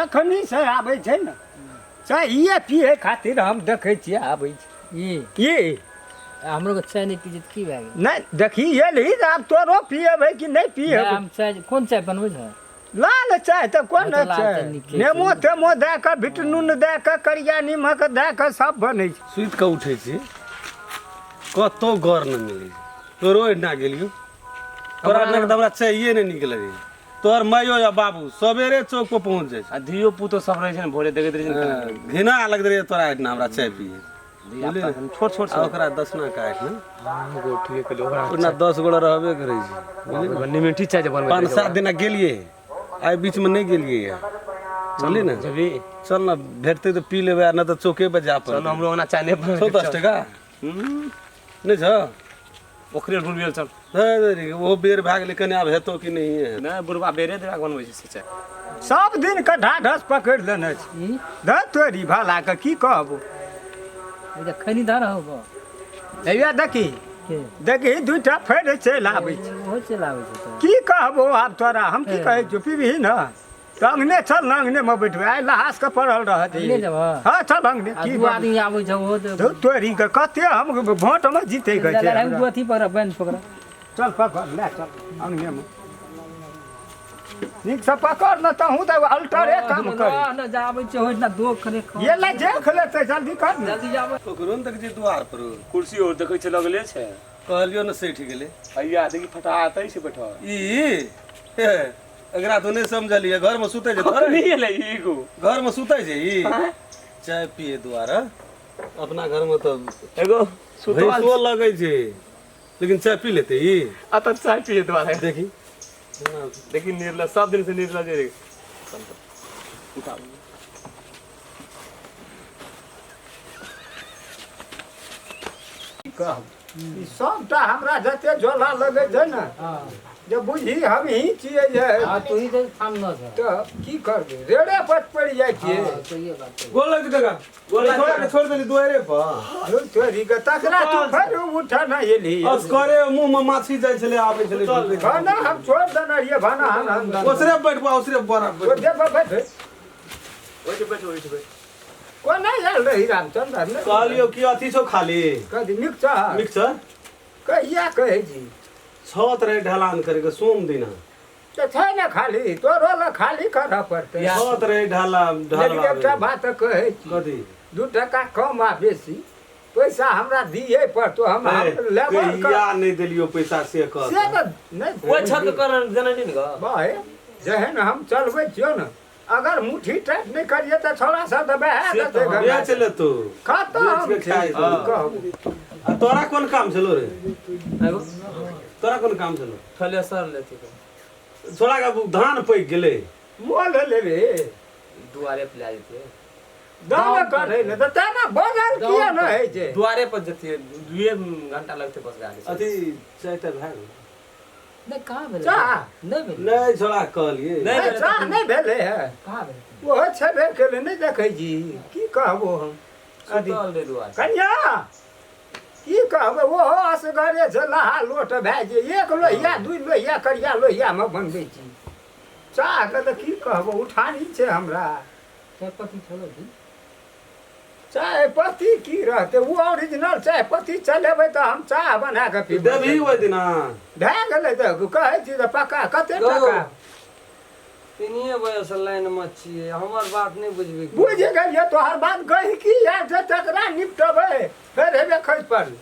जखनी से आबै छै ने चाय पिए खातिर हम देखै छियै आबै छै। ई ई हमरो के चाय नहि पीछे की भए गेल? नहि देखी एलही तऽ आब तोरो पिएबै कि नहि पिएबै? हम चाय कोन चाय बनबै छ? लाल चाय तऽ कोन हँ, तऽ लाल चाय चाय नीक छै। नेमो तेमो दए कऽ बिट नून दए कऽ करिया नीमक दए कऽ सब बनै छै। सुति कऽ उठै छी कतहु गर नहि मिलै छै। तोरो एहिना गेलियौ, तोरा एहिना तऽ हमरा चाहिए नहि नीक लगै। तोहर माइयो या बाबू सवेरे चौक पर पहुँच जाइ छै। आ धियो पुतो सब रहै छै ने, भोरे देखैत रहै छै ने केना। हँ, घृणा लगैत रहै तोरा एहिना हमरा चाय पिए। धिया पुता छोट छोट। आ ओकरा दसना का एहिना गो ठीके कहलियै ओकरा। ओना 10 गोड़ा रहबे करै छै, बुझलियै ने? निमिठी चाय जे बनबै 5-7 दिना गेलियै, आइ बीचमे नहि गेलियै यऽ, बुझलियै ने? जबी चल ने, भेटतै तऽ पी लेबै आ नहि तऽ चौके पर जा चल। पड़तै। हमरो ओना चाय नहि छौ बनबै 10 टका नहि छौ? ओकरे रुबियल चल। हे रे, ओहो बेर भए गेलै कनि, आब हेतौ कि नहि हेतौ? नहि, बुढ़बा बेरे देरा बनबै छै से चाय। सब दिन के ढाढस पकड़ि लेने छै। ई धऽ तोरी भला के की कहबो। ई तऽ खैनी धर हो गो। हैया देखी के देखी दूटा फेर चलि आबै छै। ओहो चलि आबै छै तऽ की कहबो आब तोरा हम की कहै छियौ? पीबही ने तऽ अंगने चल ने, अंगने मे बैठबै, आइ लहास के पड़ल रहत। अंगने जेबह? हँ, चल अंगने। आ की दू आदमी आबै छै ओहो तऽ धौ तोरी के कते हम भोट मे जीते के छै हमरा। दू अथी पकड़, बैंड पकड़। चल पकड़ ले, चल अंगने मे नीक से पकड़ ने, तहूँ तऽ अल्टरे काम कर। न जाबै छै होइत ना दो खने खा। ये ले देख लेतै, जल्दी कर ने। जल्दी जाबै। ओकरो ने देखै छियै दुआर पर। कुर्सी और देखै छै लगले छै। कहलियौ ने सठि गेलै। हैया देखी फटा आतै छै बैठल। ई हे, एकरा तो नहि समझलियै, घरमे सुतै छै थोड़े। नहीं एलै एगो। घरमे सुतै छै ई चाय पिए दुआरे? अपना घरमे तऽ एगो सुतल भैंसो लगै छै, लेकिन चाय पी लेतै ई? आ तऽ चाय पिए दुआरे। देखी देखी निर्लज, सब दिन से निर्लज रे। की कहब, ई सबटा हमरा जते झोला लगै छै ने जे बुझी हमही छियै जे। हँ, तू ही तऽ थामलो छ। तऽ की करबै, रेड़े पर पड़ि जाइ छियै। हँ, सहिए बात छै। गोल लगै छै काका, छोड़ा के छोड़ि देली दुआरे पर। धौ तोरी के, तकरा तू फेर उठा न एलही। असगरे मुँह मे माछी जाइ छलै, आबै छलै। भाना हम छोड़ देने रहियै, भाना हम ओसरे बैठबो, ओसरे बड़ा बैठबो। ओते पर बैठ। ओहिठ बैठ, ओहिठ बैठ। कोना आयल रही रामचंद्र ने? कहलियौ कि अथी छौ खाली? कथी, मिक्सचर? मिक्सचर। कहिया कहै छी? छत रहे ढलान करे के सोम दिना। तऽ छै ने खाली, तोरो लए खाली करऽ पड़तै। छत रहे ढाला लेकिन एकटा ढाला। बात कहै छी। कथी? 2 टका कम आ बेसी पैसा हमरा दिए पड़तो, हम लेबर के- कहिया नहि देलियौ पैसा से कह। से तऽ नहि। ओहि छत के कर देने नहीं ने ग। बाहे जेहन हम चलबै छियौ ने, अगर मुट्ठी टाइट नहि करिए तऽ छोड़ा सब तऽ बहा से देतै। तऽ गंगा। बेच ले तू। खतम। बेच के छै खाइ। की कहू? आ तोरा कोन काम छलो रे? एगो तोरा कोन काम छलो? थ्रेसर लेती के। छोड़ा के धान पकि गेलै। मोल लेबे। दुआरे पर ले जतियै। दान करै ने तऽ तेना बगल किया नहि होइ छै? दुआरे पर जतियै, 2 घंटा लगतै बस गाड़ी से। अथी चाय तऽ भए गेल? नहि, कहाँ भेलै? चाह? नहि भेलै। नहि, छोड़ा कहलियै। नहि नहि, भेलै। चाह नहि भेलै हे। कहाँ भेलै? ओहो छेबे केलै, नहि देखै छी? की कहबो हम अथी सुतल रहे दुआरे। कनिया की कहबै, ओहो असगरे छै, लहा लोट भए जे एक लोहिया 2 लोहिया करिया लोहियामे बनबै छी। चाहके तऽ की कहबो, उठानी छै हमरा। चाय पत्ती छलो की? चाय पत्ती की रहतै, ओ ओरिजिनल चाय पत्ती चलेबै तऽ हम चाह बना कऽ पीबै। देबही ओहि दिना? भए गेलै तऽ कहै छी तऽ पक्का। कते गौ। टका? 3 बजे से लाइन मे छियै, हमर बात नहि बुझबै की? बुझि गेलियै तोहर बात। गहिकी की आयल छै तकरा निपटबै, फेर हेबे खसि पड़लै।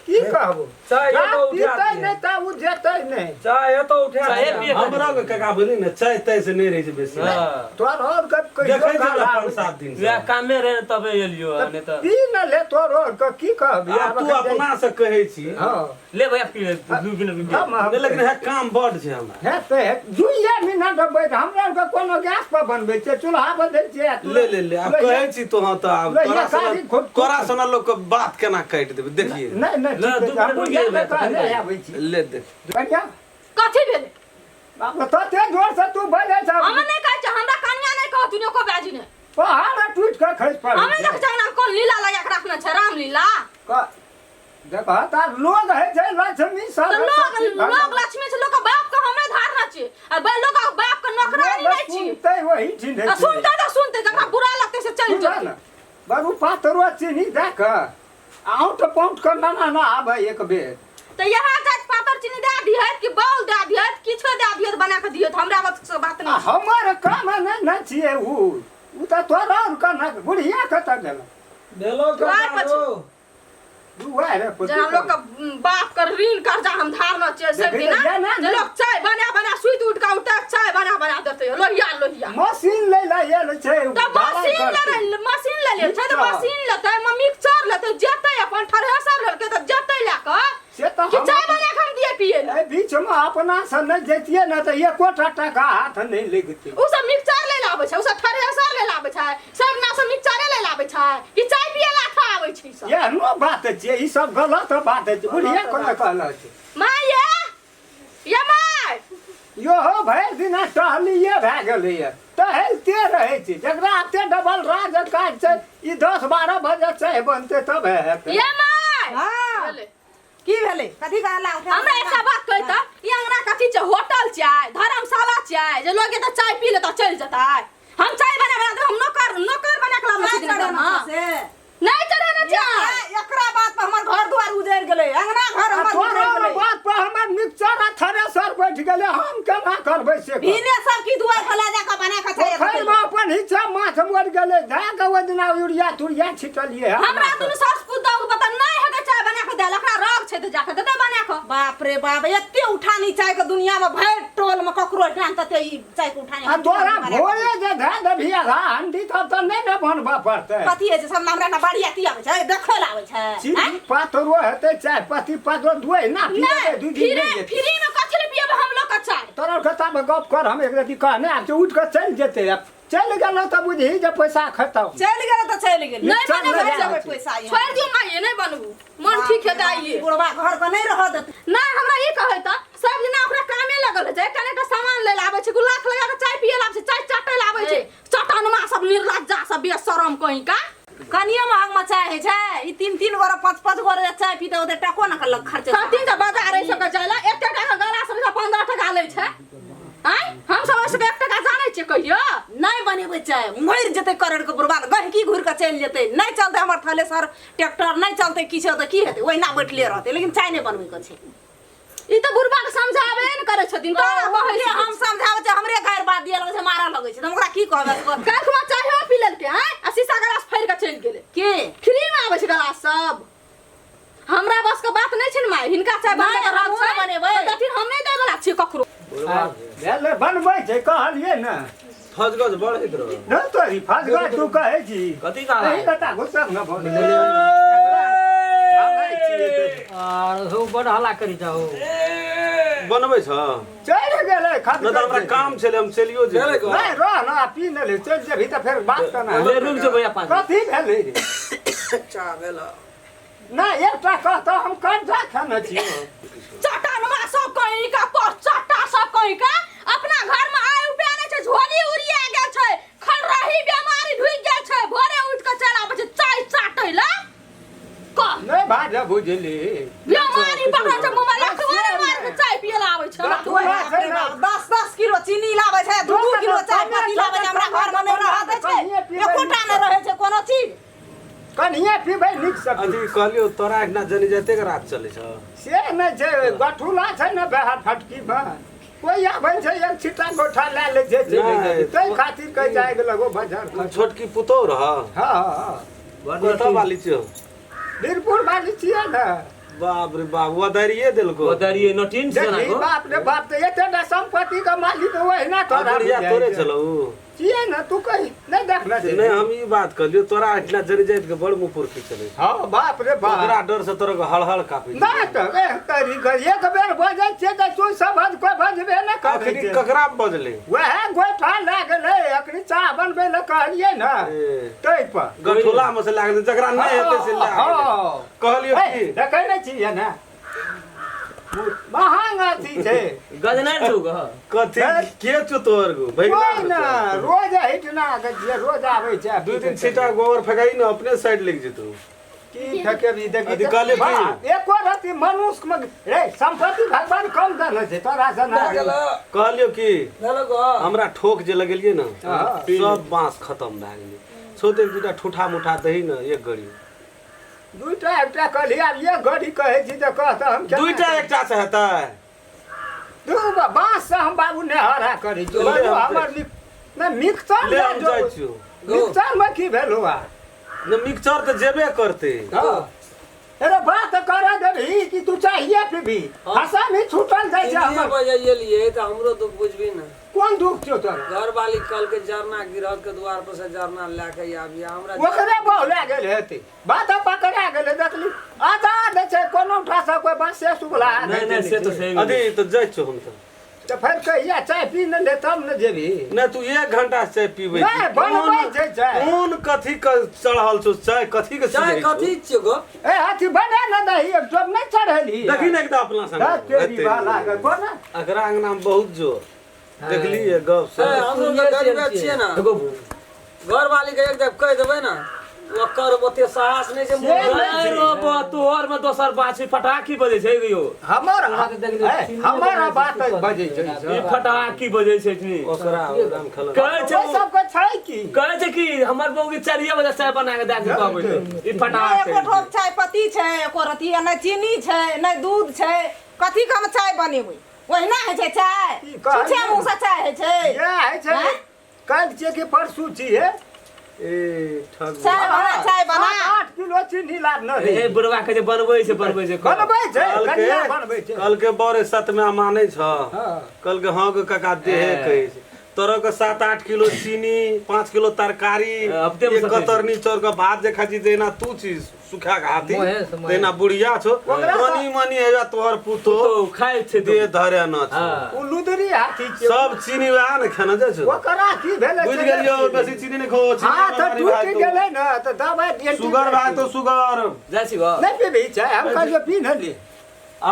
की कहबो, चाय जा एतौ उठा पीतै दिहे। नहि तऽ ओ जेतै नहि। चाय एतौ उठा चाहे दिहे। पिए। हमरा के काका बुझली ने, चाय ताय से नहि रहै छै बेसी। हँ। तोहर और के कहियो देखै छै काल हमरा आबै। 5-7 दिन से वएह कामे रहे ने तबे एलियो, नहि तऽ पी न ले तोहर और के की कहबी। आब तू अपना से कहै छी। हँ। ले भैया पी ले, 2 मिनट रुकि। हम नहि, लेकिन है काम बड छै हमरा। हेतै, 2 मिनट बैठ। हमरा आरके कोनो गैस पर बनबै छियै, चूल्हा पर दै छियै आ ले ले ले, आब कहै छी तोहाँ तऽ आब ले, तोरा ये गाड़ी सना तोरा सना लोक के बात केना काटि देबै, देखिए। नहि नहि, ले, ठीक 2 छै, हम मिनट रुकि बुझिया जेबै, कऽ कहने आबै छी। ले देख। बढ़िया। कथी भेलै? बाप रे, तते जोर से तू बजै छ। हम नहि कहै छियै, हमरा कनिया नहि कहथुन एको बाजी नहि। पहाड़ टूटि कऽ खसि पड़ै हमे छै। देख छै कोन लीला लगा के रखने छै, राम लीला। देखह तऽ लोग होइ छै लक्ष्मी सब। तऽ लोग, लोग लक्ष्मी छै, लोग के बाप के हमे धारना छियै आ बे लोग के बाप के नौकरानी नहि छी। सुनतै वही ठीक आ सुनते तऽ सुनते, जकरा बुरा लगतै से चलि सुनऽ जेतै। ने, बरू पातरो चीनी दए कऽ आउट पाउट कऽ नाना ना आबै एक बेर। तऽ इएह जाइत पातर चीनी दए दिहैत कि बाउल दए दिहैत, किछो दए दिहैत, बना कऽ दिहैत, हमरा बस बात आ नहि। हमर काम नहि ने छियै उ, उ तऽ तोरा आओर कना बुढ़िया कतऽ गेल? भेलो दुआर पर कका दुआरे पर। जे हम लोग के बाप के ऋण कर्जा हम धारने छियै सब देखै दिना, तऽ ना, जे लोग चाय बना बना सुति उठि कऽ उठा चाय बना बना देतै, लोहिया लोहिया। मशीन लै लए आयल छै। तऽ मशीन ले, मशीन ले लेल छै तऽ मशीन लेतै, मिक्सचर लेतै, जेतै अपन थ्रेसर लेलकै तऽ जेतै लए कऽ से तऽ कि हम चाय बना कऽ हम दिए पिए लए। एहि बीचमे अपना से नहि जैतियै ने तऽ एकोटा टाका हाथ नहि लगितै। उ सब मिक्सचर ले आबै छै, उ सब थ्रेसर ले आबै छै, सब ना सब मिक्सचरे ले आबै छै कि चाय पिए ला था आबै छै सब। एहनो बात छियै, ई सब गलत बात छै। बुढ़िया कोना कहल छै? माय ये, ये माय। इहो भरि दिना टहलिए भए गेलैए, टहलते रहै छै। जकरा एते डबल राज काज छै, ई 10-12 बजे चाय बनतै तब हेतै। ये माय। हाँ। भेलै। की भेलै? कथी के हल्ला उठा? हमरा एकटा बात कहि तऽ, ई अंगना कथी छै? होटल छै, धर्मशाला छै जे लोग एतऽ चाय पी लेतऽ चलि जेतै? हम चाय बना बना देब, हम नौकर नौकर बना के लाबने चाय छी चढ़ेने घरमे। छै से? नहि चढ़ेने छै। एकरा बात पर हमर घर दुआर उजड़ि गेलै, अंगना घर आ हमर तोरा उजड़ि गेलै। बात पर हमर मिक्सचर आ थ्रेसर बैठ गेलै, हम केना करबै से कह? भीने सब की दुआर पर लए जाके बना के चाय पोखरिमे अपन हिस्सा माछ मरि गेलै, धए कऽ ओहि दिना यूरिया तुरिया छिटलियै हन। हमरा दुनू सास पुतहु के पता नहि हेतै चाय बना के देल, ओकरा राग छै तऽ जाके देतै बना के। बाप रे बाप, एते उठानी चाय के दुनिया में भरि टोल में ककरो एहन तते ई चाय के उठानी। आ तोरा भोरे जे धए देबही आधा हंडी तब तऽ नहि ने बनबऽ पड़तै। कथी होइ छै सब? हमरा ने बारियाती आबै छै, देखै लए आबै छै। चीनी पातरो हेतै, चाय पत्ती पातरो दुए ना नहि पीबै, दू दिन फ्री नहि जेतै। फ्री में कथी लए पियबै हम लोग के चाय? तोरा कथामे गप कर, हम एक रति कहने आब जे उठि कऽ चलि जेतै। आब चलि गेलहुँ तऽ बुझही जे पैसा खतम। चलि गेलै तऽ चलि गेलै। नहि चल बनेबै। लगा जेबै छै। पैसा यहाँ। छोड़ि दियौ माय, नहि बनबू, मन ठीक हेतै आइए। बुढ़वा घर के नहि रहऽ देतै। नहि, हमरा ई कहै तऽ सब दिना ओकरा कामे लगल रहै छै, एकटा ने एकटा सामान लै लए आबै छै, गुलाख लगा कऽ चाय पियै लए आबै छै, चाय चाटै लए आबै छै, चटनमा सब निर्लज्जा सब बेशरम कहीं का। कनिये महग में चाय होइ छै? ई 3-3 गोरे 5-5 गोरे जे चाय पीते ओते टको न लग खर्च। कहथिन तऽ बाजार एहि सबके जाय लए 1 टका के गला सब 15 टका लै छै। आँय, हम सब एहि सबके 1 टका जानै छियै कहियो? नहि बनेबै चाय, मरि जेतै करोड़ के बुढ़वा, गहिकी घुरि के चलि जेतै। नहि चलतै हमर थलेसर ट्रैक्टर, नहि चलतै किछो तऽ की हेतै? ओहिना बैठले रहतै, लेकिन चाय नहि बनबै के छै। ई तऽ बुढ़वा के समझाबे ने करै छथिन, तोरा कहै जे छै हम समझाबै छै, हमरे गारि बात दिअ लगै छै, मारऽ लगै छै, तऽ हम ओकरा की कहबै? काल्हि चाहे पी लेलकै आँय, आ शीशा गिलास फाड़ि कऽ चलि गेलै। के फ्री में आबै छै गिलास सब? हमरा बस के बात नहि छै ने माय, हिनका चाय बनबै के नहि, राग हमहूँ छै, बनेबै। तऽ देथिन, हम नहि दै वला छियै ककरो। भेलै बनबै छै, कहलियै ने। फजगज बढ़ैत रह। नहि तोरी फसगा तू कहै छी। कथी कहला? एहि कता गुस्सा न भऽ गेलै। आबै छियै तऽ। आर हो बड़ हल्ला करी जाओ। बनबै छ? चलि गेलै खत। नहि तऽ हमरा काम छलै, हम चलियो भेलै जेबै। गप। नहि रह न, आ पी नहि ले, चलि जेबही तऽ फेर बात केना ले हेतै? रुक जो भैया 5 कथी भेलै रे? चाह भेल। नहि एकटा कहतऽ हम कर्जा खेने छियौ। चटनमा सब कहीं का पर चट्टा सब कहीं का, अपना घर में आय उपे नहि छै, झोली उड़िया गेल छै, खलरही बेमारी ढुकि गेल छै, भोरे उठि कऽ चलि आबै छै चाय चाटै लए। कह नहि भाज बुझली। बेमारी पकड़ल छै मुँह में, लठुआरे मारि कऽ चाय पियै लए आबै छै। लठुआ छै ने। 10-10 किलो चीनी लाबै छै, 2-2 किलो चाय पत्ती लाबै छै, हमरा घर में नहि रहऽ दै छै, एकोटा नहि रहै छै कोनो चीज। कनिये पीबै नीक से। अथी कहलियौ तोरा एहिना जनी जाते के रात चलै छ? से नहि छै, गठुला छै ने बेहर फटकी मे, कोइ आबै छै एक छिट्टा गोठा लए लै छै, चलि जाइ छै। ताहि खातिर कहै छै आगि लगो बाजार। छोटकी पुतोह रह? हँ हँ। कतऽ वाली छियौ? वीरपुर वाली छियै ने। बाप रे बाप, वदारिये देलको। बदरिए नटीन से देखी ना। बाप रे बाप, तऽ एतेटा सम्पत्ति के मालिक ओहिना तोरा बुढ़िया बुझाइ तोरे छै। छलौ उ? छियै ने, तू कही नहि देखने नहि छै? हम ई बात कहलियौ, तोरा एहिठिना जनी जाइत के बड़ मुँह पुरखी चलै छै। हँ, बाप रे बाप, ओकरा डर से तोरा हड़हड़ कापै छै। नहि तऽ एह तरी के एक बेर बजै छियै तऽ तू समझ कोइ बजबे नहि करै अखनी छै। ककरा बजले? वएह गोइठा लए गेलै, अखनी चाह बनबै लए कहलियै ने ए, ताहि पर। गठुला मे से लागल, जकरा नहि हेतै से लए गेलै। हँ। कहलियौ हे, की देखै नहि छियै ने, महंग अथी छै। गजनार छौ गह। कथी के छौ तोहर गो भैगना? कोइ ने रोज हिटना के छियै, रोज आबै छै। 2 दिन छिटा गोबर फेकाई ने, अपने साइड लागि जेतौ। की ठकेबी देखी अथी कहलियै की? बाप, एको रति मनुष्य में रे संपत्ति भगवान कम देने छै तोरा से ना भए गेलो कहलियो कि भेलो गो हमरा ठोक जे लगेलियै ने हाँ। सब बांस खत्म भए गेलै छोटे दूटा ठूठा मुठा दही ने एक गड़ी दूटा एकटा कहली आब एक घड़ी कहै छी तऽ कह तऽ हम केना दूटा एकटा से हेतै दू बाँस से हम बाबू नेहरा करै छी ले बाबू हम हमर नहि मिक्सचर ले हम जाइ छियौ मिक्सचर में की भेलो आ ने मिक्सचर तऽ जेबे करतै हाँ। अरे बात कर देबही कि तू चाहिए पीबी हंसा में छूटल जाइ छै तीनिये हमर बजे एलियै तऽ हमरो दुख बुझबी ने कोन दुख छौ तोरा घर वाली कल के जरना गिरहत के द्वार पर से जरना लए के आबिया हमरा ओकरे बहु लए गेल हेतै बात पकड़ा गेलै देखली आजाद छै कोनो उठा सब कोइ बाँसे सुगला नहीं नहीं से तो सही अथी तऽ जाइ छियौ हम तऽ तऽ फेर कहिया चाय पी ने ले तब ने जेबही नहि तू एक घंटा से चाय पीबै छी। नहि, बनबै छै चाय। कोन कथी के चढ़ल छौ चाय कथी के चाय सिझै छौ? कथी छियै गो ए अथी बना ने दही जब नहि चढ़ेली देखी ने एकटा अपना संग दस तेरी वाला के कोना एकरा अंगना में बहुत जोर देखलियै गप ए, सब हमरो के गरीबे छियै ने एगो घर वाली के एक जब कहि देबै ने ओकर ओते साहस नहि छै से नहि अरे बा तोहर में दोसर बात छै फटाकी बजै छै यो हमर अहाँ तऽ देखलियै, ए, चीनी हमर बनै छै, बात की बजै छै ई फटाकी बजै छै इतनी ओकरा ओकरा में खेलक कहै छै ओहि सबके छै की कहै छै कि हमर बौगी 4 बजे चाय बना के दए के कहबै छै ई नहि फटाक एको ठोप चाय पत्ती छै एको रत्ती आ नहि चीनी छै नहि दूध छै कथी के हम चाय बनेबै ओहिना होइ छै चाय की कहलियै? छुछे मुँह से चाय होइ छै इएह होइ छै आँय? काल्हि छियै कि परसू छियै ए ठग चाय बना चाय बना 8 किलो चीनी लाब न ए बुढ़वा के जे बनबै छै बनबै छै बनबै छै कल के कनिया बनबै छै कल के बड़े सतमे मानै छ हाँ। कल के हाँ के काका देहे कहै छै तोरा के 7-8 किलो चीनी 5 किलो तरकारी हफ्ते में एक सकै छै। कतरनी चाउर के भात जे खाइ छी तेना तू छी सुखा के हाथी मोहे से मोहे। तेना बुढ़िया छो ओकरा तऽ- कनी मनी हेबे तोहर पुतो तो खाइ छै दे धरे न छो हाँ। ओ लुदरी हाथी छै सब चीनी वएह ने खेने जाइ छो ओकरा की भेलै बुझि गेलियौ बेसी चीनी नहि खो चीनी हाँ तऽ बीमारी भए टूटि जेतौ। गेलै ने तऽ दबाइ सुगर भए जेतौ सुगर जाइ छी घर नहि पीबही चाय हम कहलियै पी ने ले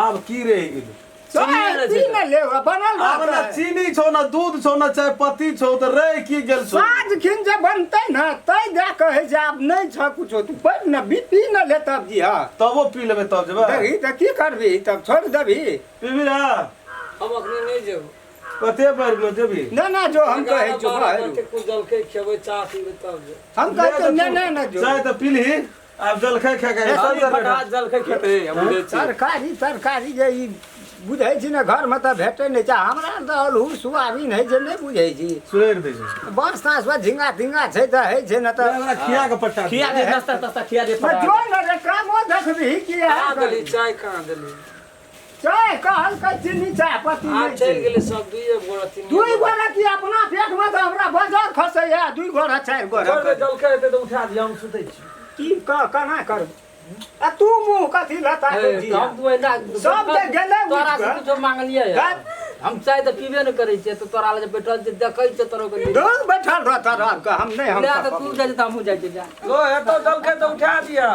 आब की रहि गेलै चाय पी ने ले बनल आब न रहतै। चीनी छौ न दूध छौ न चाय पत्ती छौ तऽ रहि की गेल छौ साँझ खिन जे बनतै ने तै दए कहै छै आब नहि छ कुछो तू पढ़ ने बी पी ने ले तब जी हँ तबो पी लेबै तब जेबै देखी तऽ की करबी तब छोड़ि देबही पीबी रे हम अखनी नहि जेबै कते बेर गेलो जेबी नहि नहि जो हम कहै छियौ 11 भाइ। बजे कुछ जलखै खेबै चाह पीबै तब जेबै हम कहै छियौ नहि नहि नहि जो चाय तऽ पीलही आब जलखै खा के अभी फटाक जलखै खेतै हम बुझै छी तरकारी तरकारी जे ई बुझै छी ने घरमे तऽ भेटै नहि छै हमरा तऽ अल्हू सुआबीन होइ छै नहि बुझै छी सुरैर दै छै बाँस ताँस पर झिंगा तिंगा छै तऽ होइ छै ने तऽ हमरा खिया के पट्टा खिया दे नास्ता तास्ता खिया दे जो फटाक ने रे कामो देखबही की कहाँ देली चाय कहाँ देली चाय कहल के चीनी चाय पत्ती आब नहि चलि छै गेलै सब दुइए गोरा तीन दुई गोरा की अपना पेट में तऽ हमरा बजर खसैया दुई गोरा चारि गोरा छोड़ दे जलखै हेतै तऽ उठा दिअ हम सुतै छी की केना करब आ तू मुँह कथी लता के ए, तऽ हम तऽ ओहिना सब जे गेलै उठि तोरा से कऽ। कुछो मांगलियै गाय। हम चाय तऽ पीबे नहि करै छियै तऽ तोरा लग जे बैठल छियै देखै छियै तोरो के दूर बैठल रहता रह के हम नहि हम ले तऽ तू जाइ तऽ हमहूँ जाइ छियै जा गो हेतौ जलखै तऽ उठा दिअ